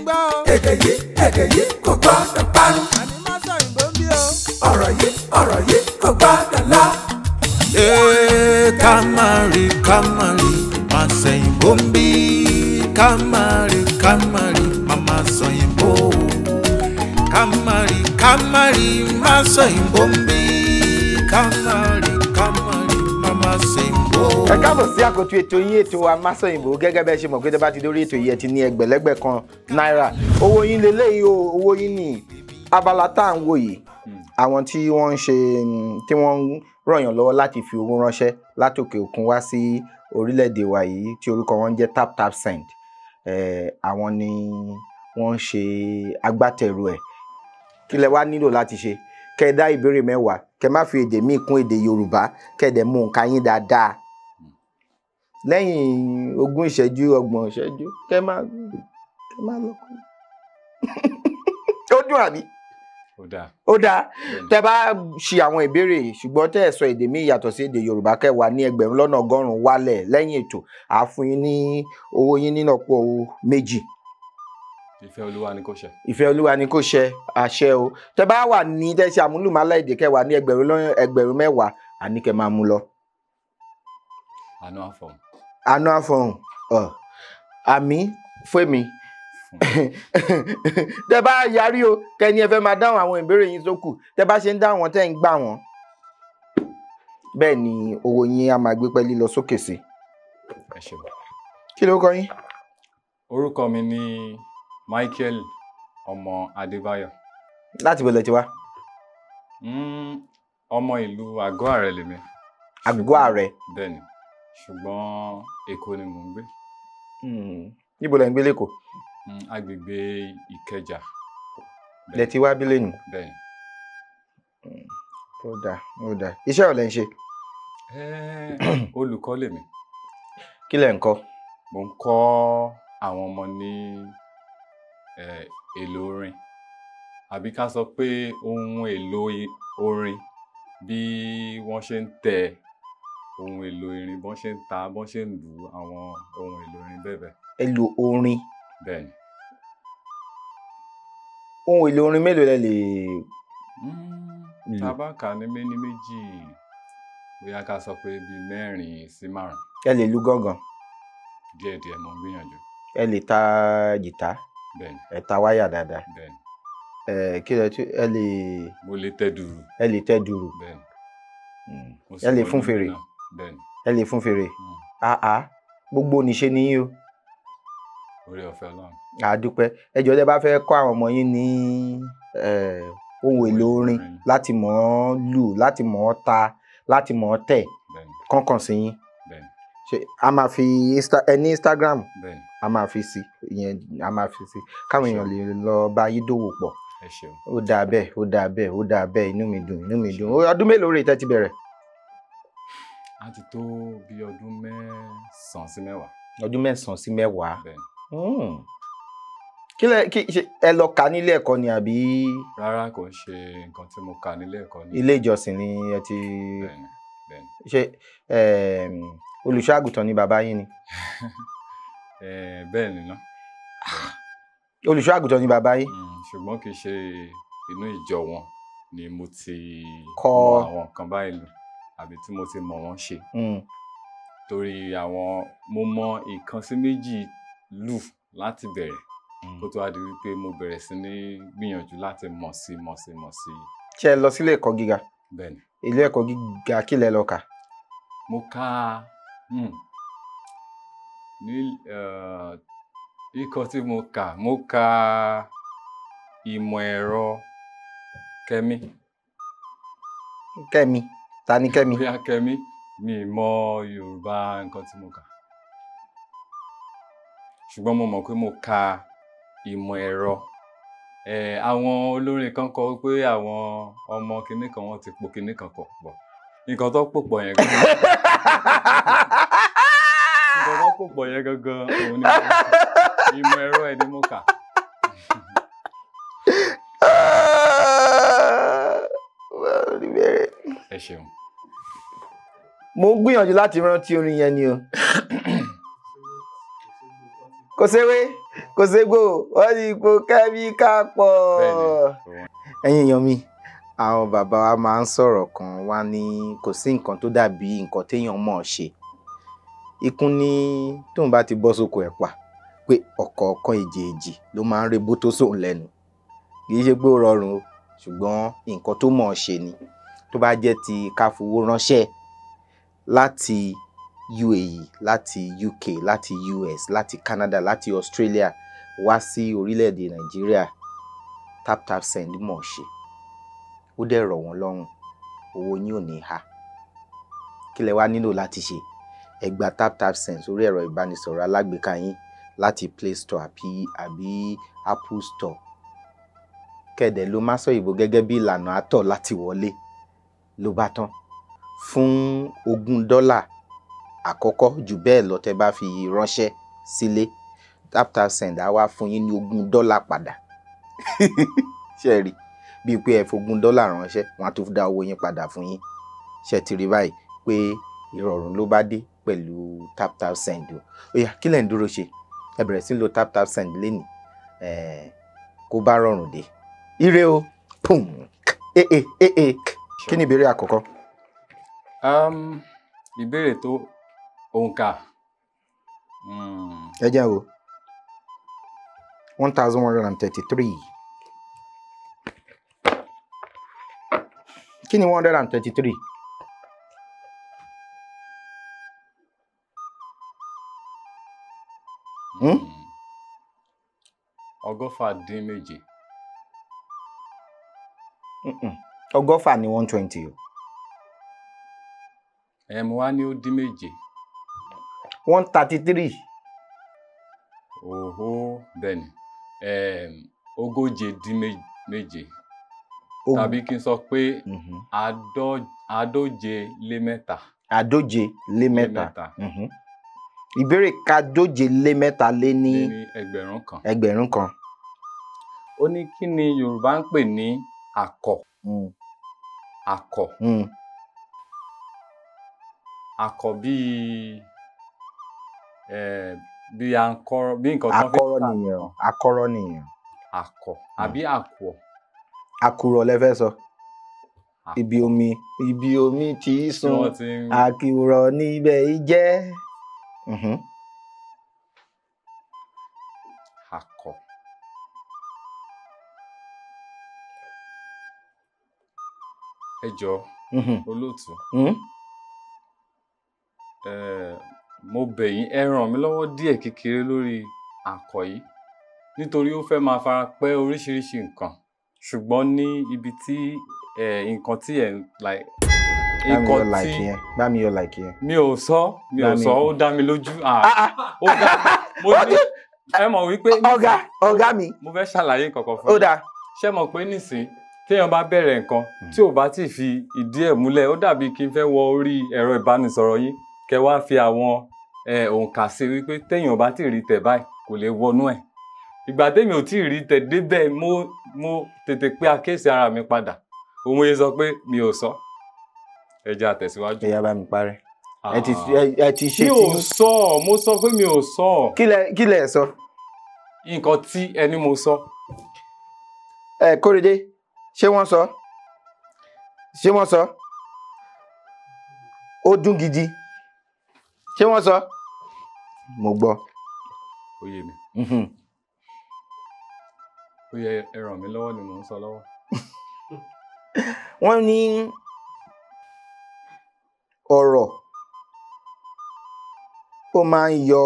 gbọ́ o. Èdè yìí, èdè yìí kò gbọ́dọ̀ parun. Àní má sọ òyìnbó ń bí o. Ọ̀rọ̀ yìí, ọ̀rọ̀ yìí kò gbọ́dọ̀ lọ. Ee, ká má rí, ká má rí, má sẹ̀yìnbó ń bí. Ká má rí, ká má rí, má má sọ̀yìnbó. Ká má rí, ká má rí, má sọ̀yìnbó ń bí. Ká má rí, ká má rí, má má sẹ̀yìnbó. Ẹ káàbọ̀ sí àkótó ètò yín, ètò wa Masọ̀yìnbó. Gẹ́gẹ́ bẹ́ẹ̀ ṣe mọ̀ pé tẹ́ bá ti dórí ètò yìí, ẹ ti ní ẹgbẹ̀lẹ́gbẹ̀ kan náírà. Owó yín leléyìí o, owó yín ní abala tá à ń wò yìí. Àwọn tí wọ́n ń ṣe, tí wọ́n ń ràn yàn lọ́wọ́ láti fi owó ránṣẹ́ látòkè òkun wá sí orílẹ̀-èdè wa yìí, tí orúkọ wọn jẹ́ Tap Tap Send, àwọn ni wọ́n ń ṣe agbátẹrù ẹ̀. Kí lẹ wá nílò láti ṣe? Kẹ́ ẹ dá ìbéèrè 10, kẹ́ má fi èdè míì kún èdè Yorùbá, kẹ́ ẹ dẹ̀ mú nǹkan yín dáadáa. Lẹ́yìn 20 ìṣẹ́jú, 30 ìṣẹ́jú, kẹ́ má lọ. Ó dùn àbí? Ó dáa. Ó dáa. Tẹ́ bá ṣe àwọn ìbéèrè ṣùgbọ́n tẹ́ ẹ sọ èdè míì yàtọ̀ sí èdè Yorùbá, kẹ́ wà ní 1,100,000 wálẹ̀ lẹ́yìn ètò, à fún yín ní owó yín nínú ọ̀pọ̀ owó 2. Ìfẹ́ Olúwa ni kó ṣẹ. Ìfẹ́ Olúwa ni kó ṣẹ, àṣẹ o. Tẹ́ bá wà ní tẹ́ ṣe àmúlùmálà èdè, kẹ́ wà ní 10,000, àní kẹ́ máa mú lọ. Àánú àfọ̀hún. Àánú àfọ̀hún. Àmì fún mi. Tẹ́ bá yarí o, kẹ́ni ẹ fẹ́ máa dáhùn àwọn ìbéèrè yín tó kù. Tẹ́ bá ṣe ń dáhùn wọn, tẹ́ ń gbà wọ́n, bẹ́ẹ̀ ni owó yín á máa gbé pẹ́ẹ́lí lọ sókè sí. Ẹ ṣeun. Kí ló kọ yín? Orúkọ mi ni Michael ọmọ Adébáyọ̀. Láti bọ̀lẹ̀ tí wá? Ọmọ ìlú Àgọ́ Àrẹ lèmi. Àgọ́ Àrẹ? Bẹ́ẹ̀ni, ṣùgbọ́n Èkó ni mò ń gbé. Níbo lẹ ń gbé l'Ékòó? Agbègbè Ìkẹjà. Lẹ ti wá bí lẹ́nu? Bẹ́ẹ̀ni. Ó dáa, ó dáa. Iṣẹ́ wo lẹ ń ṣe? Olùkọ́ lèmi. Kí lẹ ń kọ́? Mò ń kọ́ àwọn ọmọ ní èlò orin, àbí ká sọ pé ohun èlò orin, bí wọ́n ṣe ń tẹ ohun èlò irin, bọ́n ṣe ń ta, bọ́n ṣe ń lù àwọn ohun èlò orin bẹ́ẹ̀ bẹ́ẹ̀. Èlò orin? Bẹ́ẹ̀ni. Ohun èlò orin mélòó lẹ lè lù? Tá bá kà ní méní méjì, bóyá ká sọ pé bíi 4 sí 5. Ẹ lè lu gángan? Díẹ̀díẹ̀, mo ń gbìyànjú. Ẹ lè ta jìtá? Bẹ́ẹ̀ni. Ẹ ta wáyà dáadáa? Bẹ́ẹ̀ni. Kí lẹ tún ẹ lè? Mo lè tẹ dùrù. Ẹ lè tẹ dùrù. Bẹ́ẹ̀ni. Ẹ lè fún fèrè? Bẹ́ẹ̀ni. Ẹ lè fún fèrè? Àá, gbogbo níṣe ni yín o. Oore ọ̀fẹ́ Ọlọ́run. A dúpẹ́. Ẹ jọ̀ọ́, tẹ́ bá fẹ́ kọ́ àwọn ọmọ yín ní ohun èlò orin, láti mọ̀ ọ́ lù, láti mọ̀ ọ́ ta, láti mọ̀ ọ́ tẹ̀, kọ́kàn sí yín. Ṣé a máa fi ẹ ní Instagram? A máa fi sí ìyẹn, a máa fi sí káwọn èèyàn lè lọ bá yín dòwò pọ̀. Ẹ ṣeun. Ó dáa bẹ́ẹ̀, ó dáa bẹ́ẹ̀, ó dáa bẹ́ẹ̀. Inú mi dùn, inú mi dùn. Ọdún mélòó rèé tẹ́ ti bẹ̀rẹ̀? A ti tó bí ọdún 9 sí 10. Ọdún 9 sí 10. Bẹ́ẹ̀ni. Kí lẹ kí ṣe ẹ lọ kà nílé ẹ̀kọ́ ni àbí? Rárá, kò ń ṣe nǹkan tí mo kà nílé ẹ̀kọ́ ni. Ilé ìjọsìn ni ẹ ti. Bẹ́ẹ̀ni, bẹ́ẹ̀ni. Ṣé olùṣọ́ àgùntàn ni bàbá yín ni? Bẹ́ẹ̀ni ná. Olùṣọ́ àgùntàn ni bàbá yín? Ṣùgbọ́n kì í ṣe inú ìjọ wọn ni mo ti kọ́ mọ àwọn nǹkan báyìí lò, àbí tí mo ti mọ̀ wọ́n ṣe. Torí àwọn mo mọ ìkan sí méjì lù láti bẹ̀rẹ̀, kó tó wá di wípé mo bẹ̀rẹ̀ sí ní gbìyànjú láti mọ̀ sí, mọ̀ sí, mọ̀ sí. Ṣé ẹ lọ sílé ẹ̀kọ́ gíga? Bẹ́ẹ̀ni. Ilé ẹ̀kọ́ gíga kí lẹ lọ kà? Mo kà ní ikọ̀ tí mo kà, mo kà ìmọ̀ ẹ̀rọ kẹ́mí. Kẹ́mi? Ta ni Kẹ́mi? Bóyá Kẹ́mi, mi mọ Yorùbá nǹkan tí mo kà. Ṣùgbọ́n mo mọ̀ pé mo ka ìmọ̀ ẹ̀rọ. Àwọn olórin kan kọ pé àwọn ọmọ kinní kan wọ́n ti po kinní kan pọ̀ pọ̀. Nǹkan tó pò pọ̀ yẹn gangan. Nǹkan tó pò pọ̀ yẹn gangan òun ni ìmọ̀ ẹ̀rọ ẹ̀ ni mo kà. Ẹ ṣeun. Mo ń gbìyànjú láti rántí orin yẹn ni o. Kò séwé, Kò ségbò, wọ́n ti po kẹ́míkà pọ̀. Ẹ̀yin èèyàn mi, àwọn bàbá wa máa ń sọ̀rọ̀ kan wá ní kò sí nǹkan tó dàbí nǹkan téèyàn mọ̀ ọ́ ṣe. Ikún ní tóun bá ti bọ́ sóko ẹ̀ pa pé ọ̀kọ̀ọ̀kan èjèèjì ló máa ń rebó tó sóun lẹ́nu. Kì í ṣe pé ó rọrùn o, ṣùgbọ́n nǹkan tó mọ̀ ọ́ ṣe ni. Tó bá jẹ́ ti ká fowó ránṣẹ́ láti UAE, láti UK, láti US, láti Canada, láti Australia wá sí orílẹ̀-èdè Nàìjíríà, TapTap Send mọ̀ ọ́ ṣe. Ó dẹ̀ rọ̀ wọ́n lọ́rùn, owó yín ò ní há. Kí lẹ wá nílò láti ṣe? Ẹ gba TapTap Send sórí ẹ̀rọ ìbánisọ̀rọ̀ alágbèéká yín láti Play Store àbí Apple Store. Kẹ̀dẹ̀ ló Másọ̀yìnbó gẹ́gẹ́ bí ìlànà àtọ̀ láti wọlé ló bá tán. Fún $20 àkọ́kọ́ jù bẹ́ẹ̀ lọ tẹ́ bá fi ránṣẹ́ sílé, TapTap Send á wá fún yín ní $20 padà. Ṣé ẹ rí? Bíi pé ẹ fogún dọ́là ránṣẹ́, wọ́n á tún dá owó yín padà fún yín. Ṣé ti rí báyìí pé ìrọ̀rùn ló bá dé pẹ̀lú TapTap Send o. Ó yá, kí lẹ̀ ń dúró ṣe? Ẹ bẹ̀rẹ̀ sí lo TapTap Send lénìí, kó bá rọrùn dé. Ire o, pum, ee. Kí ni ìbéèrè àkọ́kọ́? Ìbéèrè tó òǹkà. Ẹ jẹ́ wo 1133. Kí ni 133? Hmm? 167. 120 ni 120 o. Ẹ mo wá ní ó dín méje. 133. Òhó, bẹ́ẹ̀ ni. 47. Tàbí kí n sọ pé 53. 53. Ìbéèrè 53 lé ní ẹgbẹ̀rún kan. 1,000. Ó ní kí ni Yorùbá ń pè ní àkọ̀? Àkọ̀. Àkọ̀ bíi bí ankọ́rọ́, bí nǹkan tó fi. Akọ́rọ́ nìyẹn. Akọ́rọ́ nìyẹn. Àkọ̀ àbí àkùọ̀. Àkùrọ̀ lẹ fẹ́ sọ. Ibi omi, ibi omi tí í sun, àkùrọ̀ níbẹ̀ jẹ́. Àkọ̀. Ẹ jọ̀ọ́, olóòtú. Mo bẹ̀ yín, ẹ ràn mí lọ́wọ́ díẹ̀ kékeré lórí àkọ̀ yìí, nítorí ó fẹ́ máa fara pẹ́ oríṣiríṣi nǹkan, ṣùgbọ́n ní ibi tí nǹkan tí ẹ̀ ń like. Nǹkan tí bá mi yọ like yẹn. Mi ò sọ, ó dá mi lójú. Ó dá mo ní ẹ mọ̀ wípé. Ọ̀gá mi. Mo fẹ́ ṣàlàyé nǹkan kan fún yín. Ó dáa. Ṣé mọ̀ pé nísìn téèyàn bá bẹ̀rẹ̀ nǹkan tí ò bá tí fi ìdí ẹ̀ múlẹ̀, ó dàbí kí n fẹ́ wọ orí ẹ̀rọ ìbánisọ̀rọ̀ yín kẹ wá fi àwọn òǹkà sí wípé téèyàn bá tí rí tẹ̀ báyìí kò lè wọnú ẹ̀. Ìgbà tèmi ò tí rí tẹ̀ débẹ̀, mo tètè pé àkíyèsí ara mi padà. Òun yẹn sọ pé mi ò sọ. Ẹ jẹ́ àtẹ̀síwájú. Ẹ̀yà bá mi parẹ́. Ẹ ti ṣe tí. Mi ò sọ, mo sọ pé mi ò sọ. Kí lẹ sọ? Nǹkan tí ẹni mo sọ. Ẹ Kóredé, ṣé wọ́n sọ? Ṣé wọ́n sọ? Ó dún gidi. Ṣé wọ́n sọ? Mo gbọ́. Ó yé mi. Ó yẹ ẹ ràn mí lọ́wọ́ ni mò ń sọ lọ́wọ́. Wọ́n ní ọ̀rọ̀ ó máa ń yọ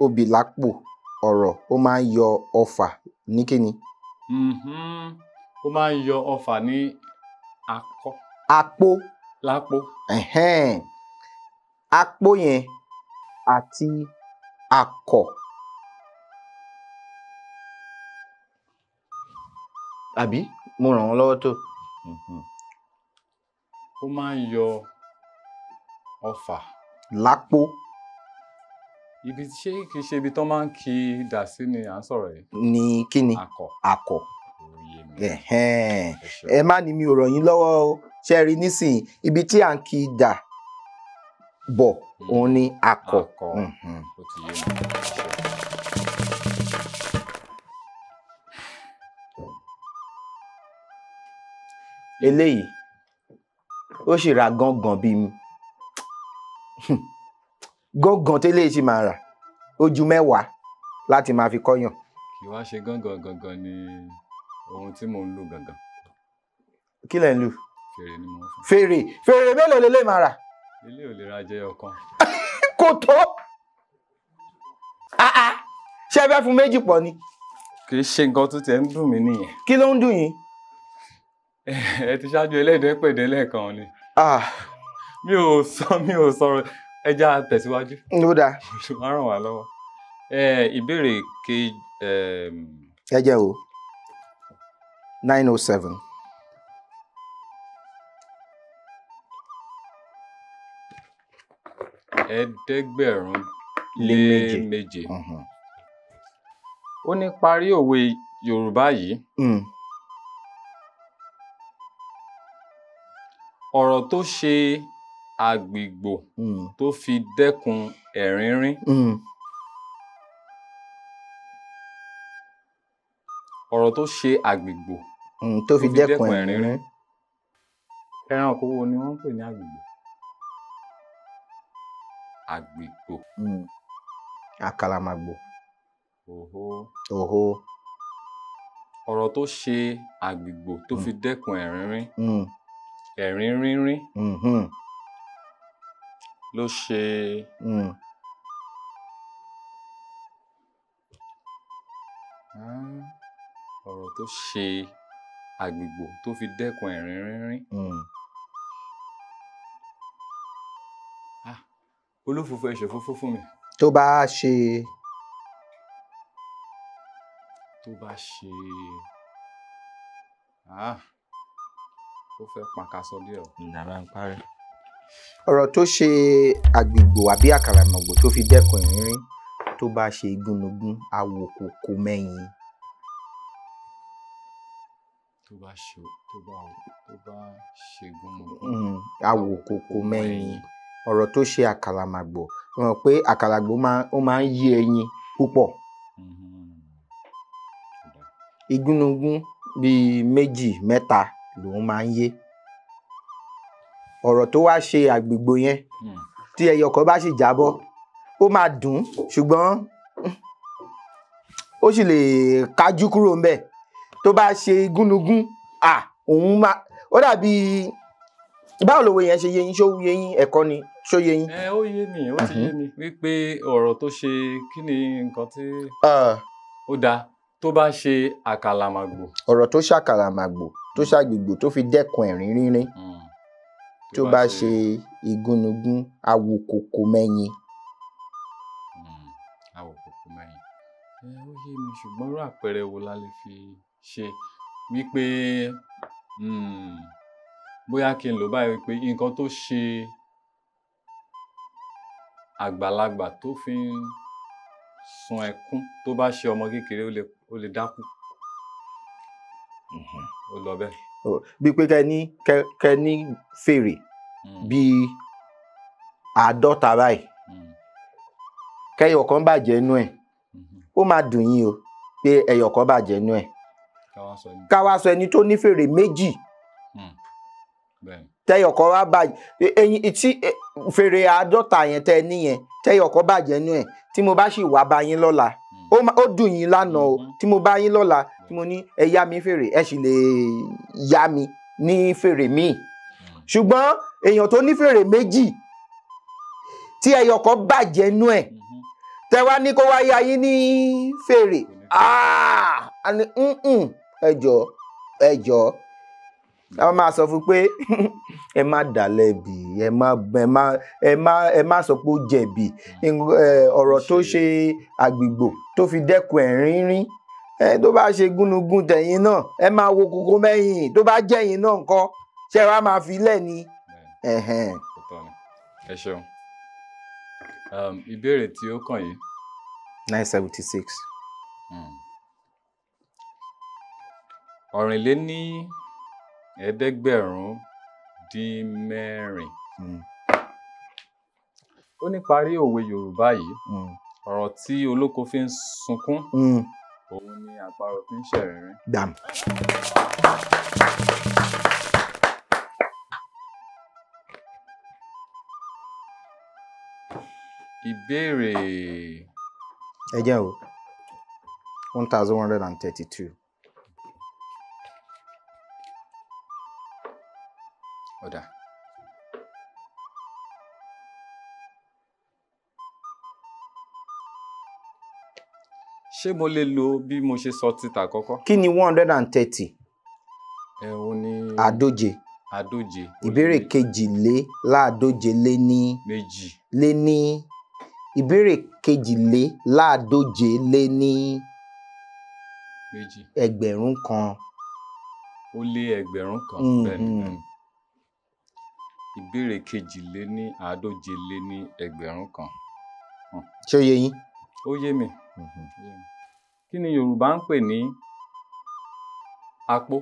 obì lápò, ọ̀rọ̀ ó máa ń yọ ọfà ní kíni? Ó máa ń yọ ọfà ní akọ. Apó. Lápò. Apó yẹn àti akọ. Àbí mo ràn wọ́n lọ́wọ́ tó. Ó máa ń yọ ọfà. Lápò. Ibi ṣé kì í ṣe ibi tó máa ń kí dà sí ni à ń sọ̀rọ̀ yìí. Ní kí ni? Akọ. Akọ. Ẹ má ní mi ò ràn yín lọ́wọ́ o. Ṣé ẹ rí nísìnyí ibi tí à ń kí dà bọ̀ òun ni akọ. Akọ. Ó ti yé mi. Eléyìí ó sì ra gángan bíi mi, gángan tẹ́lẹ̀ sì máa rà ó ju 10 láti máa fi kọ́yàn. Kì í wá ṣe gángan gangan ni ohun tí mò ń lù gangan. Kí lẹ̀ ń lù? Fèrè ni mo ń fún. Fèrè fèrè mélòó lélẹ̀ máa rà? Ilé ò lè ra jẹyọ kan. Kò tó. Ṣé ẹ fẹ́ fún méjì pọ̀ ni? Kì í ṣe nǹkan tó tiẹ̀ ń dùn mí nìyẹn. Kí ló ń dùn yín? Ẹ ti ṣáájú ẹlẹ́dẹ̀ẹ́pẹ̀dẹ́ lẹ́ẹ̀kan ni. Mi ò sọ̀rọ̀, ẹ já tẹ̀síwájú. Ó dáa. Ṣùgbọ́n ràn wá lọ́wọ́. Ìbéèrè kejì. Ẹ jẹ́ o 907. Ẹ̀ẹ́dẹ́gbẹ̀rún lé méje. Ó ní parí òwe Yorùbá yìí. Ọ̀rọ̀ tó ṣe àgbìgbò tó fi dẹ́kun ẹ̀rín rín. Ọ̀rọ̀ tó ṣe àgbìgbò tó fi dẹ́kun ẹ̀rín rín. Ẹranko wo ni wọ́n ń pè ní àgbìgbò? Àgbìgbò. Àkàlàmàgbò. Òhó. Òhó. Ọ̀rọ̀ tó ṣe àgbìgbò tó fi dẹ́kun ẹ̀rín rín. Ẹ̀rín rínrín ló ṣe. Ọ̀rọ̀ tó ṣe àgbìgbò tó fi dẹ́kun ẹ̀rín rínrín. Olófòfò ẹ ṣòfófó fún mi. Tó bá ṣe. Tó bá ṣe. Ó fẹ́ pàkàṣọ díẹ̀ o. Ìdàbà ń parí. Ọ̀rọ̀ tó ṣe àgbìgbò àbí àkàlàmọ̀gbò tó fi dẹ́kun ẹ̀rín rín, tó bá ṣe igúnnugún awokoko mẹ́yìn. Tó bá ṣe tó bá ṣe gúnnugún. Awokoko mẹ́yìn. Ọ̀rọ̀ tó ṣe àkàlàmàgbò, wọ́n mọ̀ pé àkàlàgbò ó máa ń yí ẹyin púpọ̀. Igúnnugún bíi méjì mẹ́ta lòun máa ń yé. Ọ̀rọ̀ tó wá ṣe àgbìgbò yẹn tí ẹyọ kan bá sì jábọ́, ó máa dùn ṣùgbọ́n ó sì lè kájú kúrò ńbẹ̀. Tó bá ṣe igúnnugún, òun máa ó dàbí. Báwo lòwe yẹn ṣe yé yín? Ṣó yé yín? Ẹ̀kọ́ ni, ṣó yé yín? Ẹ ó yé mi, ó ti yé mi wípé ọ̀rọ̀ tó ṣe kí ni nǹkan tí ó dáa tó bá ṣe àkàlàmàgbò. Ọ̀rọ̀ tó ṣàkàlàmàgbò tó ṣàgbìgbò tó fi dẹ́kun ẹ̀rín rínrín, tó bá ṣe igúnnugún awokoko mẹ́yìn. Awokoko mẹ́yìn. Ẹ ó yé mi, ṣùgbọ́n irú àpẹẹrẹ wo la lè fi ṣe wípé bóyá kí n lò báyìí wípé nǹkan tó ṣe àgbàlagbà tó fi ń sun ẹkún, tó bá ṣe ọmọ kékeré ó lè dákú. Ó lọ bẹ́ẹ̀. Bíi pé kẹ ní fèrè bíi 50 báyìí, kẹyọ kan bàjẹ́ inú ẹ̀, ó máa dùn yín o pé ẹyọ kan bàjẹ́ inú ẹ̀. Ká wá sọ ẹni tó ní fèrè méjì, tẹyọ kan wá bàjẹ́, ẹyin tí fèrè 50 yẹn tẹ níyẹn, tẹyọ kan bàjẹ́ inú ẹ̀, tí mo bá sì wá bá yín lọ́la, ó dùn yín lánàá o, tí mo bá yín lọ́la tí mo ní ẹ yá mi fèrè, ẹ sì lè yá mi ní fèrè míì. Ṣùgbọ́n èèyàn tó ní fèrè méjì tí ẹyọ kan bàjẹ́ inú ẹ̀, tẹ wá ní kó wá yá yín ní fèrè, ẹ jọ̀ọ́ ẹ jọ̀ọ́, a máa sọ fún pé ẹ má dà lẹ́bi, ẹ má sọ pé ó jẹ̀bi. Ọ̀rọ̀ tó ṣe àgbìgbò tó fi dẹ́kun ẹ̀rín rín, tó bá ṣe gúnugún tẹ̀yìn náà, ẹ máa wo kókó mẹ́yìn, tó bá jẹ́yìn náà ńkọ́, ṣé wàá máa fi lẹ̀ ni. Ẹ ṣeun. Ìbéèrè tí ó kàn yìí. 976. 7,546. Ó ní parí òwe Yorùbá yìí. Ọ̀rọ̀ tí olóko fi ń sunkún Òun ni àparò fi ń ṣẹ̀rìnrín. Gbàm. Ìbéèrè Ẹ jẹ́ o, 1132. Ọ̀dà. Ṣé mo lè lo bí mo ṣe sọ títà kọ́kọ́? Kí ni 130? Ẹ òun ni Àádóje. Àádóje. Ìbéèrè kejìléláàádóje lé ní Méjì. Lé ní ìbéèrè kejìléláàádóje lé ní Méjì. ẹgbẹ̀rún kan. Ó lé ẹgbẹ̀rún kan. Bẹ́ẹ̀ni, bẹ́ẹ̀ni. Ìbéèrè kejìléní àádóje lé ní ẹgbẹ̀rún kan. Ṣé ó yé yín? Ó yé mi. Kí ni Yorùbá ń pè ní apó?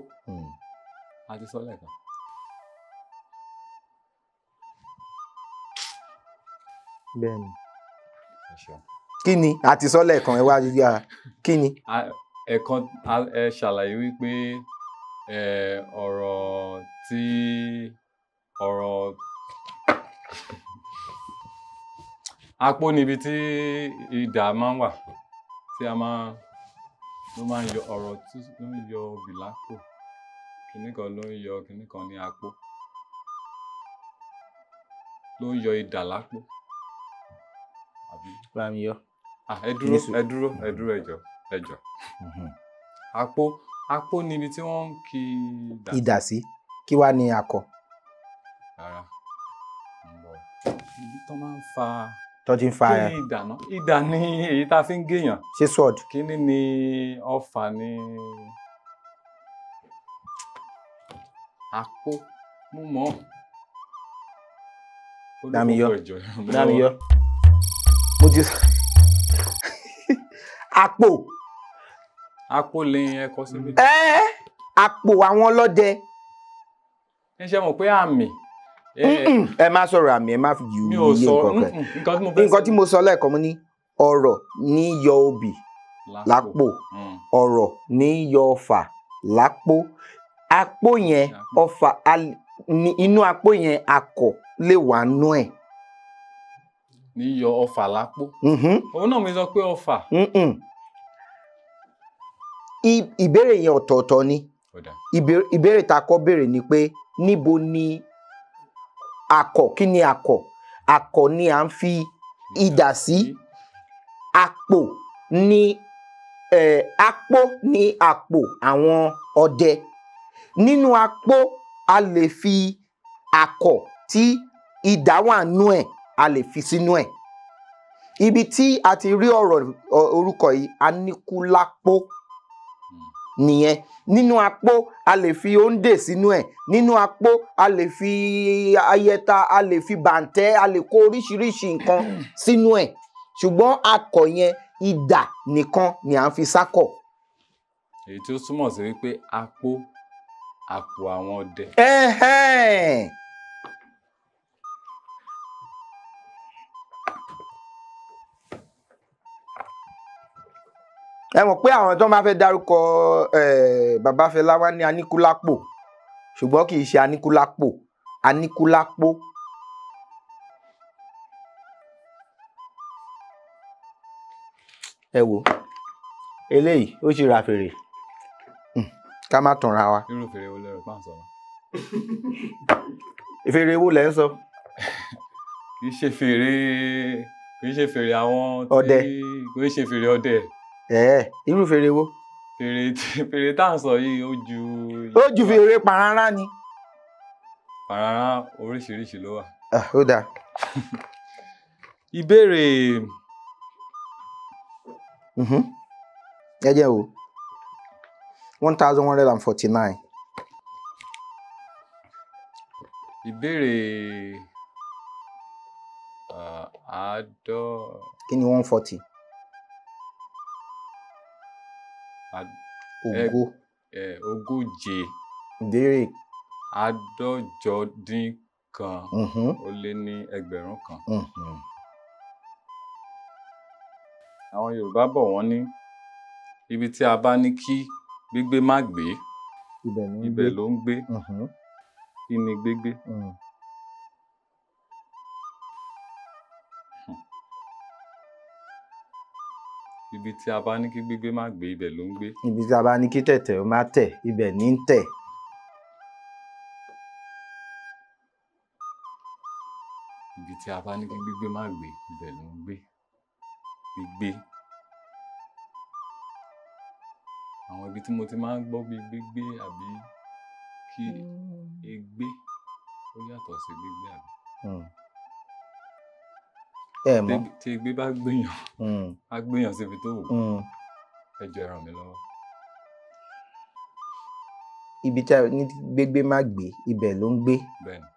A ti sọ lẹ́ẹ̀kan. Bẹ́ẹ̀ni. Ẹ ṣeun. Kí ni a ti sọ lẹ́ẹ̀kan? Ẹ wá yá, kí ni? Ẹ̀kan ẹ ṣàlàyé wípé ọ̀rọ̀ tí ọ̀rọ̀ apó níbi tí idà máa ń wà tí a máa ló máa ń yọ ọ̀rọ̀ tí ló ń yọ obì lápò, kinní kan ló ń yọ kinní kan ní apó, ló ń yọ idà lápò. Àbí? Bá mi yọ. Ẹ dúró, ẹ dúró, ẹ dúró, ẹ jọ̀ọ́, ẹ jọ̀ọ́. Apó, apó níbi tí wọ́n ń ki idà. Idà sí. Kí wá ní akọ? Rárá. Ń bọ̀. Ibi tó máa ń fa. Tó ti ń fa. Kí ni idà náà? Idà ni èyí tá a fi ń géèyàn. Ṣé sword? Kíní ni ọfà ni apó. Mo mọ̀. Dámiyọ́. Dámiyọ́. Mo ti àpò. Àpò lè ẹ kọ síbi. Àpò àwọn ọlọ́dẹ. Ẹ ṣe mọ̀ pé àmì. Ẹ má sọ̀rọ̀ àmì, ẹ má fi jù iye nǹkan kan. Nǹkan tí mo sọ lẹ́ẹ̀kan, mo ní ọ̀rọ̀ ní yọ obì lápò, ọ̀rọ̀ ní yọ ọfà lápò. Àpò yẹn ọfà inú àpò yẹn akọ lè wà nú ẹ̀. Ní yọ ọfà lápò. Òun náà mi sọ pé ọfà. Ìbéèrè yẹn ọ̀tọ̀ọ̀tọ̀ ni. Ìbéèrè tá a kọ́ béèrè ni pé níbo ni akọ, kí ni akọ? Akọ ni à ń fi idà sí. Àpò ni àpò ni àpò àwọn ọdẹ. Nínú àpò a lè fi akọ tí idà wà nú ẹ̀, a lè fi sínú ẹ̀. Ibi tí a ti rí ọ̀rọ̀ orúkọ yìí, Aníkúlápó nìyẹn. Nínú àpò a lè fi òǹdè sínú ẹ̀, nínú àpò a lè fi ayẹta, a lè fi bàǹtẹ́, a lè kó oríṣiríṣi nǹkan sínú ẹ̀. Ṣùgbọ́n akọ yẹn idà nìkan ni à ń fi sákọ̀. Èyí tí ó túmọ̀ sí wípé àpò, àpò àwọn ọdẹ. Ẹ mọ̀ pé àwọn tó máa fẹ́ dárúkọ Bàbá Fẹlá wá ní Aníkúlápò, ṣùgbọ́n kì í ṣe Aníkúlápò, Aníkúlápó. Ẹ wo eléyìí, ó ṣe ra fèrè, ká má tanra wa. Irú fèrè wo lẹ rò pà ń sọ? Fèrè wo lẹ ń sọ? Kì í ṣe fèrè, kì í ṣe fèrè àwọn tí ọdẹ. Kì í ṣe fèrè ọdẹ. Irú fèrè wo? Fèrè tá à ń sọ yìí ó ju. Ó ju fèrè pàràrà ni. Pàràrà oríṣiríṣi ló wà. Ó dáa. Ìbéèrè. Ẹ jẹ́ o, 1149. Ìbéèrè àádọ́. Kí ni 140? Ògo. Ogóje. Ìbéèrè. Àádọ́jọ dín kan ó lé ní ẹgbẹ̀rún kan. Àwọn Yorùbá bọ̀ wọ́n ní Ibi tí a bá ní kí gbígbé má gbé, ibẹ̀ ló ń gbé. Kí ni gbégbé? Ibi tí a bá ní kí gbígbé má gbé, ibẹ̀ ló ń gbé. Ibi tí a bá ní kí tẹ̀tẹ̀ ó má tẹ̀, ibẹ̀ ní ń tẹ̀. Ibi tí a bá ní kí gbígbé má gbé, ibẹ̀ ló ń gbé. Gbígbé. Àwọn ibi tí mo ti máa ń gbọ́ bí gbígbé àbí kí egbé ó yàtọ̀ sí gbígbé àbí. Ẹ mọ̀. Tí egbé bá gbéyàn, á gbéyàn síbi tó wù. Ẹ jọ̀ọ́ ẹ ràn mí lọ́wọ́. Ibi tí a ní gbégbé má gbé, ibẹ̀ ló ń gbé. Bẹ́ẹ̀ni.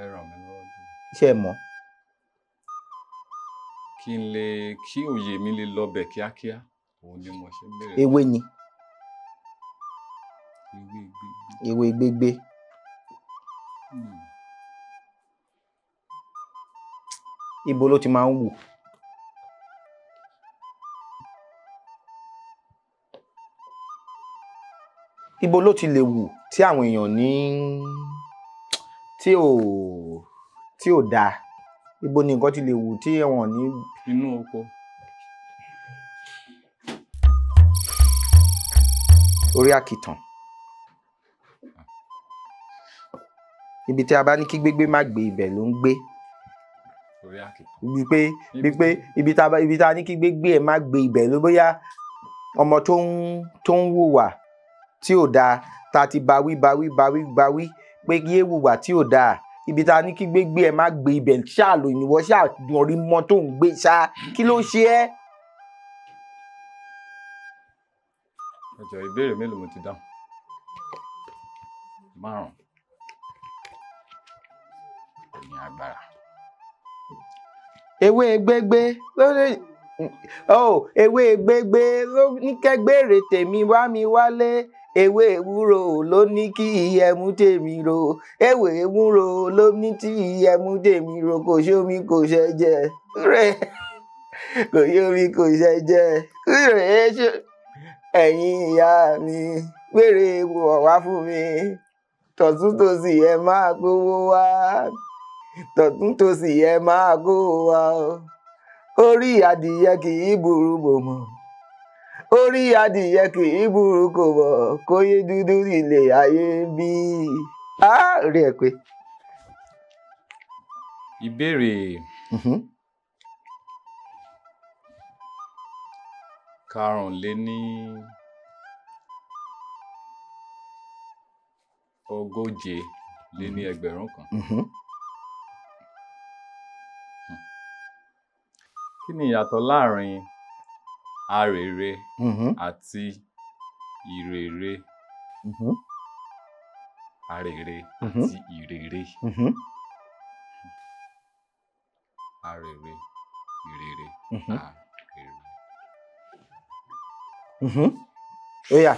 Ẹ ràn mí lọ́wọ́. Ṣé ẹ mọ̀? Kí n lè, kí òye mi lè lọ bẹ̀ kíákíá, òun ni mo ṣe ń bẹ̀rẹ̀. Ewé ni. Ewé gbégbé. Ewé gbégbé. Ibo ló ti máa ń wù? Ibo ló ti lè wù tí àwọn èèyàn ní tí ò dáa? Ibo ni nǹkan ti lè wù tí wọ́n ní. Inú oko. Orí àkìtàn. Ibi tí a bá ní kí gbégbé má gbé, ibẹ̀ ló ń gbé. Orí àkìtàn. Bí pé ibi tá a ní kí gbégbé ẹ má gbé, ibẹ̀ ló bóyá ọmọ tó ń hùwà tí ò dáa, tá a ti bawí bawí bawí bawí pé yé hùwà tí ò dáa. Ibi tá a ní kí gbégbé ẹ má gbé, ibẹ̀ ṣáà lò ìwọ ṣáà dùn mọ́ tó ń gbé ṣá, kí ló ṣe ẹ́? Ẹ jọ̀ọ́, ìbéèrè mélòó mo ti dáhùn? 5. Kò ní agbára. Ewé gbégbé lórí ewé gbégbé ló ní kẹ́gbèrè tèmi wá mi wálé. Ewé ewúro ló ní kí ẹmu tèmi ro. Ewé ewúro ló ní tí ẹmu tèmi ro. Kò sómi kò ṣẹjẹ rẹ. Kò sómi kò ṣẹjẹ rẹ. Ẹ̀yin ìyá mi gbére wọ̀ wá fún mi. Tọ̀túntòsì ẹ máa kówó wá. Tọ̀túntòsì ẹ máa kówó wá. Orí adìyẹ kì í burú bò mọ́. Orí adìyẹ kì í burú kò mọ̀. Kóyé dúdú ilé ayé bí. Á rí ẹ pé. Ìbéèrè 145,000. Kí ni ìyàtọ̀ láàrin arèrè àti ìrèrè? Arèrè àti ìrèrè. Arèrè, ìrèrè, arèrè. Ó yá.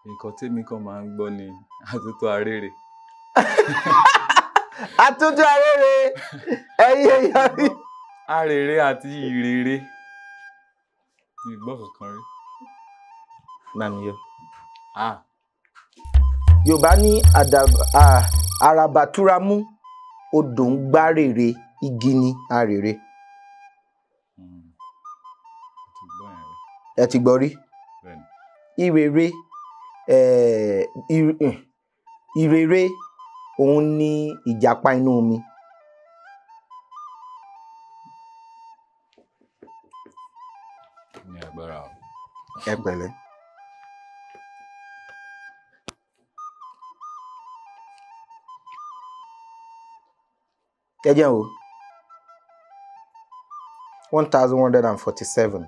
Nǹkan tèmi kan máa ń gbọ́ ni àtúntò arére. Àtúntò arére, ẹ̀yin èèyàn mi. Arèrè àti ìrèrè. Mi ò gbọ́ kankan rí. Màmí yọ. Yorùbá ní àràbà túramú, odò ń gbá rèrè, igi ni arèrè. Ẹ ti gbọ́ rí. Ìrèrè, ìrèrè òun ni ìjàpá inú omi. Ní agbára o. Ẹ pẹ̀lẹ́. Ẹ jẹ́ o. 1,147.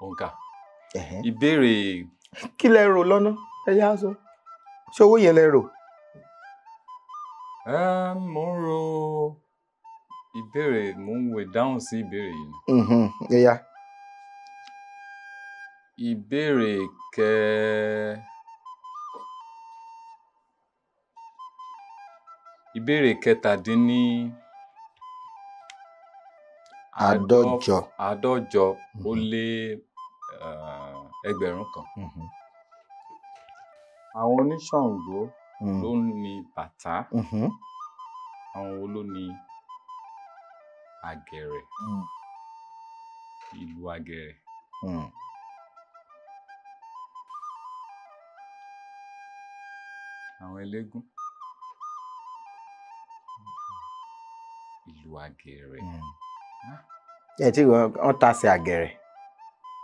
Òǹkà. Ìbéèrè. Kí lẹ rò lọ́nà? Ẹ yá sọ. Ṣé owó yẹn lẹ rò? Mo ń ro ìbéèrè, mo ń wo ìdáhùn sí ìbéèrè yìí. Ẹ yá. Ìbéèrè Ìbéèrè kẹtàdínní Àádọ́jọ. Àádọ́jọ ó lé 1,000. Àwọn oníṣàngó ló ní bàtá. Àwọn wo ló ní àgẹ̀rẹ̀? Ìlú àgẹ̀rẹ̀. Àwọn eléégún. Ìlú àgẹ̀rẹ̀. Ẹ tí wọ́n tasẹ̀ àgẹ̀rẹ̀.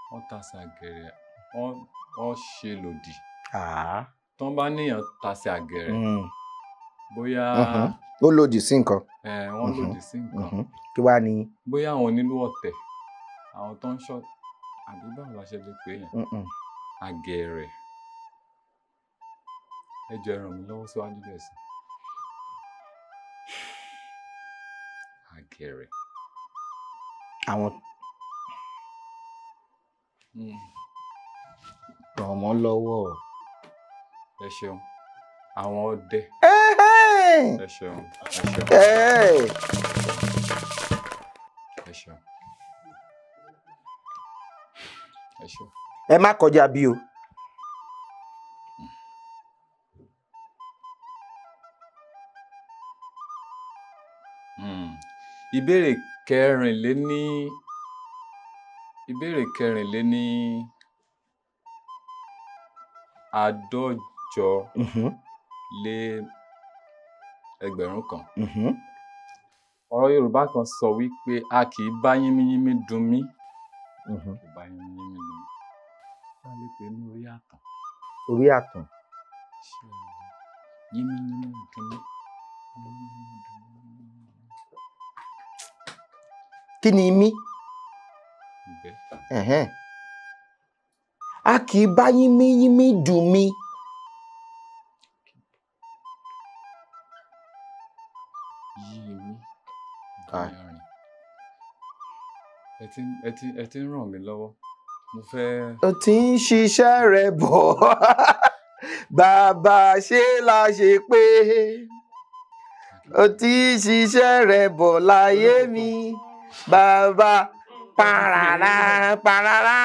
Wọ́n tasẹ̀ àgẹ̀rẹ̀, wọ́n ṣe lòdì. Tán bá níyàn tasẹ̀ àgẹ̀rẹ̀, bóyá. Ó lòdì sí nǹkan. Wọ́n lòdì sí nǹkan. Kí wàá ní. Bóyá àwọn onílù ọ̀tẹ̀, àwọn tó ń ṣọ́, àbí báwo la ṣe lè pè yẹn? Àgẹ̀rẹ̀. Ẹ jọ̀ọ́ ẹ ràn mí lọ́wọ́ síwájú díẹ̀ sí. Àgẹ̀rẹ̀. Àwọn ràn wọ́n lọ́wọ́. Ẹ ṣeun. Àwọn ọdẹ. Ẹ ṣeun. Ẹ ṣeun. Ẹ ṣeun. Ẹ ṣeun. Ẹ má kọjá bí o. Ìbéèrè kẹrìnléní ìbéèrè kẹrìnléní àádọ́jọ lé 1,000. Ọ̀rọ̀ Yorùbá kan sọ wípé a kì í bá yínmíyínmí dun mí. Kì í bá yínmíyínmí dun mí. Bá lè pè ní orí àtàn. Orí àtàn. Ṣé yínmíyínmí dun mí? Kí ni mí? Ìgbẹ́. A kì í bá yínmíyínmí dùn mí. Yí mi. Ẹ ti ń ràn mí lọ́wọ́. Mo fẹ́. O ti ń ṣiṣẹ́ rẹ̀ bọ̀. Bàbá ṣe la ṣe pé. O ti ń ṣiṣẹ́ rẹ̀ bọ̀ láyé mi. Bàbá parara parara.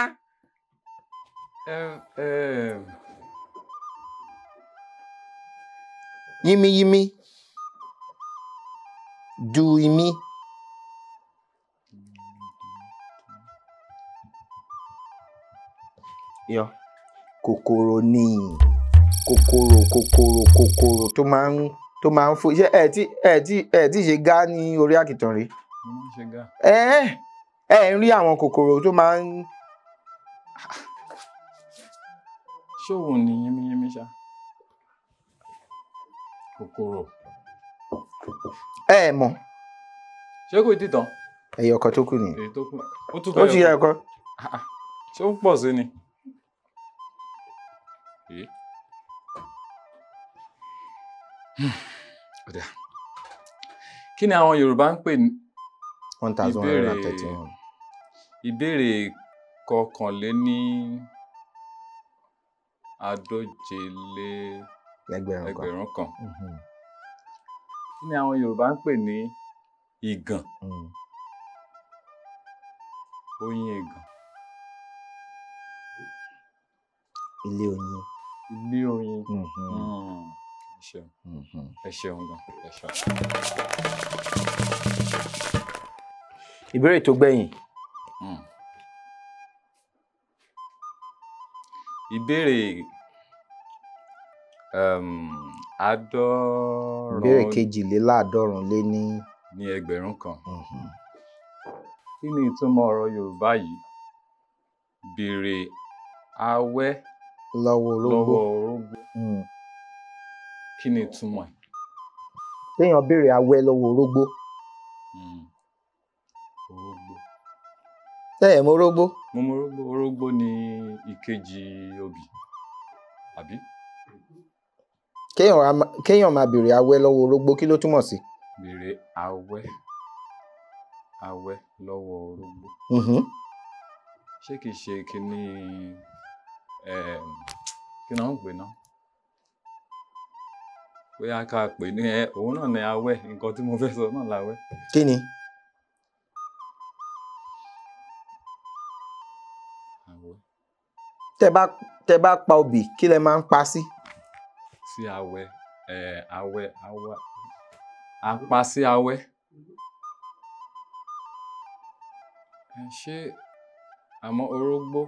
Yínmíyínmí du imí. Yọ kòkòrò ni kòkòrò kòkòrò kòkòrò tó máa ń fò. Ṣé ẹ tí ṣe gá ní orí àkìtàn rí? Mo máa ń ṣe gá. Ẹ ń rí àwọn kòkòrò tó máa ń. Ṣé òun ni yínmíyínmí ṣá? Kòkòrò. Ẹ mọ̀. Ṣé kò tí tán? Ẹyọ kan tó kù nìyẹn. Èyí tó kù. Ó tún Ó ti yẹ ẹ̀kọ́. Ṣé ó pọ̀ sí ni? Kí ni àwọn Yorùbá ń pè ní 1,131. Ìbéèrè kọkànléní àádóje lé 1,000. Kí ni àwọn Yorùbá ń pè ní ìgàn? Oyin ìgàn. Ilé oyin. Ilé oyin. Ẹ ṣeun. Ẹ ṣeun gan. Ẹ ṣeun. Ìbéèrè tó gbẹ̀yìn. Ìbéèrè àádọ́rùn. Ìbéèrè kejìléláàádọ́rùn lé ní. Ní 1,000. Kí ni ìtumọ̀ ọ̀rọ̀ Yorùbá yìí? Béèrè awẹ́ lọ́wọ́ orógbó. Kí ni ìtumọ̀ ẹ̀? Téèyàn béèrè awẹ́ lọ́wọ́ orógbó. Orógbó. Ṣé ẹ mọ̀ orógbó? Mo mọ̀ orógbó. Orógbó ni ìkejì obì, àbí? Kéèyàn máa béèrè awẹ́ lọ́wọ́ orógbó, kí ló túmọ̀ sí? Béèrè awẹ́ lọ́wọ́ orógbó. Ṣé kìí ṣe kíní kí ni wọ́n ń pè náà? Bóyá ká pè ní ẹ òun náà ní awẹ́, nǹkan tí mo fẹ́ sọ náà láwẹ́. Kí ni? Awẹ́. Tẹ bá pa obì, kí lẹ máa ń pa sí? Sí awẹ́, awẹ́, awẹ́, a pa sí awẹ́. Ṣé àmọ́ orógbó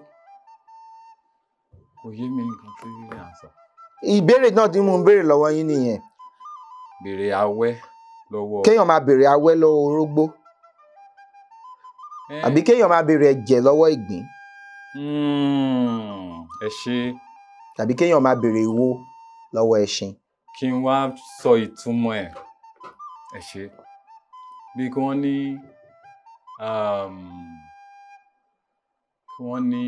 kò yé mi nǹkan tí à ń sọ. Ìbéèrè náà tí mo ń béèrè lọ́wọ́ yín nìyẹn. Béèrè awẹ́ lọ́wọ́. Kéèyàn máa béèrè awẹ́ lọ́wọ́ orógbó. Àbí kéèyàn máa béèrè ẹ̀jẹ̀ lọ́wọ́ ìgbín. Ẹ ṣé. Tàbí kéèyàn máa béèrè ìwo lọ́wọ́ ẹṣin. Kí n wá sọ ìtumọ̀ ẹ̀. Ẹ ṣé. Bí kí wọ́n ní kí wọ́n ní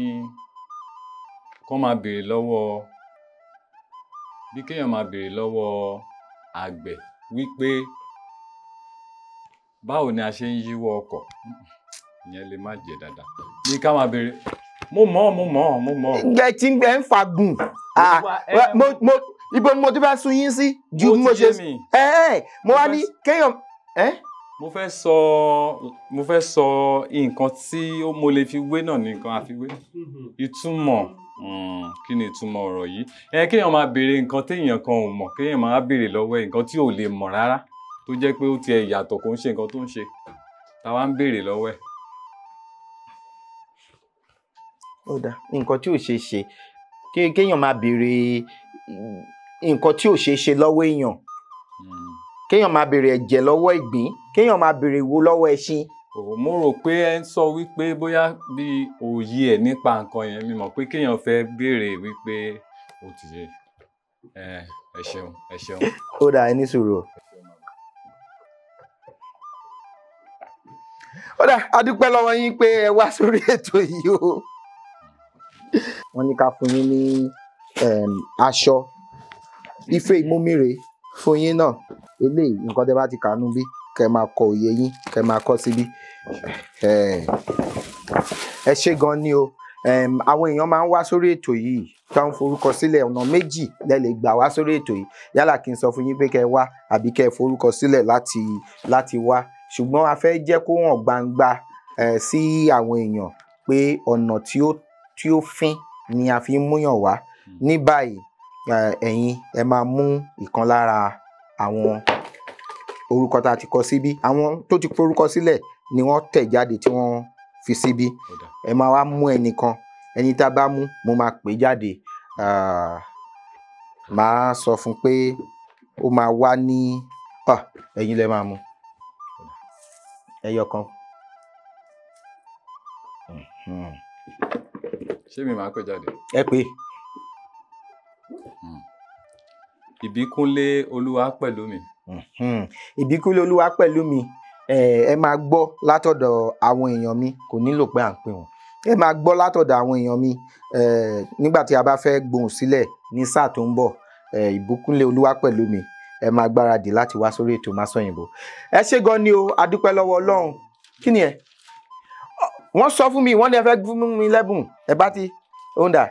kó máa béèrè lọ́wọ́, bí kéèyàn máa béèrè lọ́wọ́ àgbẹ̀ wípé báwo ni a ṣe ń yíwọ́ ọkọ̀. Ìyẹn lè má jẹ́ dáadáa. Bí ká máa béèrè, mo mọ̀. Ẹ ti ń fagùn. Ibo ni mo ti fẹ́ sun yín sí? Ju bí mo ṣe. Mo wá ní kéèyàn. Mo fẹ́ sọ nǹkan tí mo lè fi wé náà ní nǹkan àfiwé. Ìtumọ̀, kí ni ìtumọ̀ ọ̀rọ̀ yìí? Kéèyàn máa béèrè nǹkan téèyàn kan ò mọ̀, kéèyàn máa béèrè lọ́wọ́ ẹ̀ nǹkan tí ò lè mọ̀ rárá, tó jẹ́ pé ó ti ẹ̀ yàtọ̀, kò ń ṣe nǹkan tó ń ṣe, táwa ń béèrè lọ́wọ́ ẹ̀. Ó dáa, nǹkan tí ò ṣeé ṣe, kéèyàn máa béèrè nǹkan tí ò ṣeé ṣe lọ́wọ́ èèyàn. Kéèyàn máa béèrè ẹ̀jẹ̀ lọ́wọ́ ìgbín, kéèyàn máa béèrè ìwo lọ́wọ́ ẹṣin. Mo rò pé ẹ ń sọ wípé bóyá bí òye ẹ̀ nípa nǹkan yẹn, mi mọ̀ pé kéèyàn fẹ́ béèrè wípé ó ti yé. Ẹ ṣeun, ẹ ṣeun. Ó dáa, ẹ ní sùúrù. Ó dáa, a dúpẹ́ lọ́wọ́ yín pé ẹ wá sórí ètò yìí o. Wọ́n ní ká fún yín ní aṣọ ife ìmúmire fún yín náà. Eléyìí nǹkan tẹ́ bá ti kà nú bí, kẹ́ máa kọ òye yín, kẹ́ máa kọ síbí. Ẹ ṣé gan ni o. Àwọn èèyàn máa ń wá sórí ètò yìí tá ń forúkọ sílẹ̀. Ọ̀nà méjì lẹ lè gbà wá sórí ètò yìí. Yálà kí n sọ fún yín pé kẹ́ wá àbí kẹ́ forúkọ sílẹ̀ láti wá. Ṣùgbọ́n a fẹ́ jẹ́ kó hàn gbangba sí àwọn èèyàn pé ọ̀nà tí ó fín ni a fi ń múyàn wá. Ní báyìí, ẹ̀yin ẹ máa mú ìkan lára àwọn orúkọ tá a ti kọ síbí. Àwọn tó ti forúkọ sílẹ̀ ni wọ́n tẹ̀ jáde tí wọ́n fi síbí. Ẹ máa wá mú ẹnìkan, ẹni tá a bá mú, mo máa pè jáde. Màá sọ fún pé ó máa wá ní ẹ̀yin lẹ máa mú ẹyọ kan. Ṣé mi máa pè jáde? Ẹ pè. Ìbíkúnlé Olúwa pẹ̀lú mi. Ìbíkúnlé Olúwa pẹ̀lú mi. Ẹ máa gbọ́ látọ̀dọ̀ àwọn èèyàn mi, kò nílò pé à ń pè wọ́n. Ẹ máa gbọ́ látọ̀dọ̀ àwọn èèyàn mi nígbà tí a bá fẹ́ gbohùn sílẹ̀ ní sáà tó ń bọ̀. Ìbíkúnlé Olúwa pẹ̀lú mi, ẹ máa gbáradì láti wá sórí ètò Masọ̀yìnbó. Ẹ ṣé gan ni o, a dúpẹ́ lọ́wọ́ Ọlọ́run. Kí ni ẹ? Wọ́n sọ fún mi, wọ́n ní ẹ fẹ́ fún mi lẹ́bùn, ẹ bá ti ó ń dà.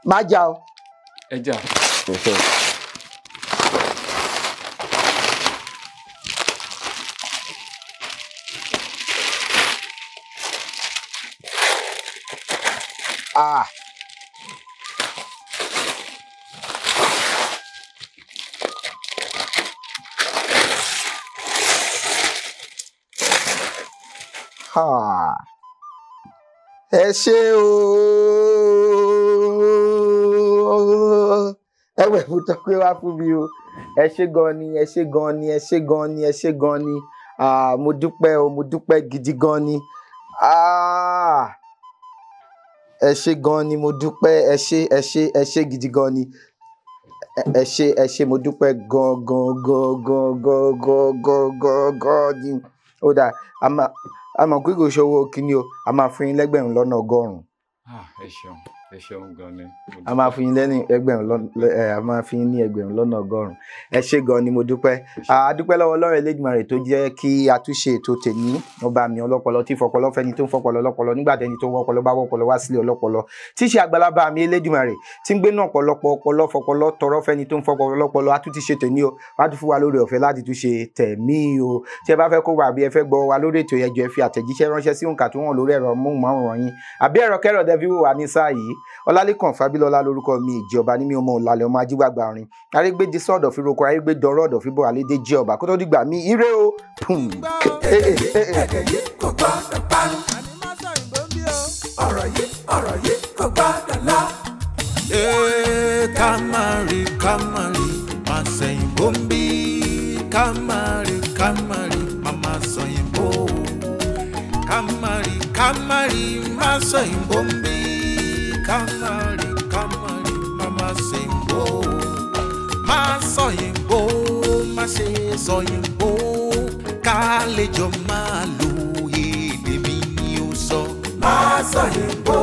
Má jà o. Ẹ jà. Ẹ ṣé o. Ẹ wẹ̀ fún tọ́pẹ́ wá fún mi o. Ẹ ṣé gan ni, ẹ ṣé gan ni, ẹ ṣé gan ni, ẹ ṣé gan ni. Mo dúpẹ́ o, mo dúpẹ́ gidi gan ni. Ẹ ṣé gan ni, mo dúpẹ́, ẹ ṣé, ẹ ṣé, ẹ ṣé gidi gan ni. Ẹ ṣé, ẹ ṣé, mo dúpẹ́ gan gan gan gan gan gan gan gan gan ni. Ó dáa, a mọ̀ pé kò ṣòwò kíní o, a máa fún yín lẹ́gbẹ̀rún lọ́nà 100. Ah, ẹ ṣeun, ẹ ṣeun gan ni. A máa fún yín lẹ́ni ẹgbẹ̀rún lọ́nà, a máa fún yín ní 1,000,000. Ẹ ṣé gan ni, mo dúpẹ́. A dúpẹ́ lọ́wọ́ Ọlọ́run Elédùmarè tó jẹ́ kí a tún ṣe ètò tèmi. Ọba mi ọlọ́pọlọ tí fọpọlọ fẹ́ni tó ń fọpọlọ lọ́pọlọ nígbà tẹni tó wọ́pọlọ bá wọ́pọlọ wá sílé ọlọ́pọlọ, tí ṣe àgbàlagbà mi Elédùmarè tí ń gbé náà ọ̀pọ̀lọpọ̀ ọpọlọ fọpọlọ tọrọ fẹ́ni tó ń fọpọlọ lọ́pọlọ. A tún ti ṣe tèmi o, wá tún fún wa lórí ọ̀fẹ́ láti tún ṣe tẹ̀mí o. Tí ẹ bá fẹ́ kó wa àbí ẹ fẹ́ gbọ́ wa lórí ètò, ẹ jọ̀ọ́ ẹ fi àtẹ̀jíṣẹ́ ránṣẹ́ sí òǹkà tó wọ̀n lórí ẹ̀rọ móhùnmáwòrán yín àbí ẹ̀rọ kẹ́rọ̀ dẹ́bí wò wá ní sáà yìí. Ọlálékàn Fábílọ́lá lórúkọ mi, ìjọba ní mi ọmọ òlàlẹ̀ ọmọ ajígbàgbà orin arégbèdè sọ̀dọ̀ fi roko arégbèdọ̀rọ̀ ọ̀dọ̀ fi bọ̀ àlédè jẹ́ ọba kó tó dìgbà mí ire o. Pum. Èdè yìí kò gbọ́dọ̀ parun. Ọ̀rọ̀ yìí, ọ̀rọ̀ yìí kò gbọ́dọ̀ lọ. Ká má rí, ká má rí, má sẹ̀yìnbó ń bí. Ká má rí, ká má rí, má má sọ̀yìnbó. Ká má rí, ká má rí, má sọ̀yìnbó ń bí. Ká má rí, ká má rí, má má sẹ̀yìnbó. Má sọ̀yìnbó, má ṣe sọ̀yìnbó. Ká lè jọ máa lo èdè mi ni ó sọ. Má sọ̀yìnbó,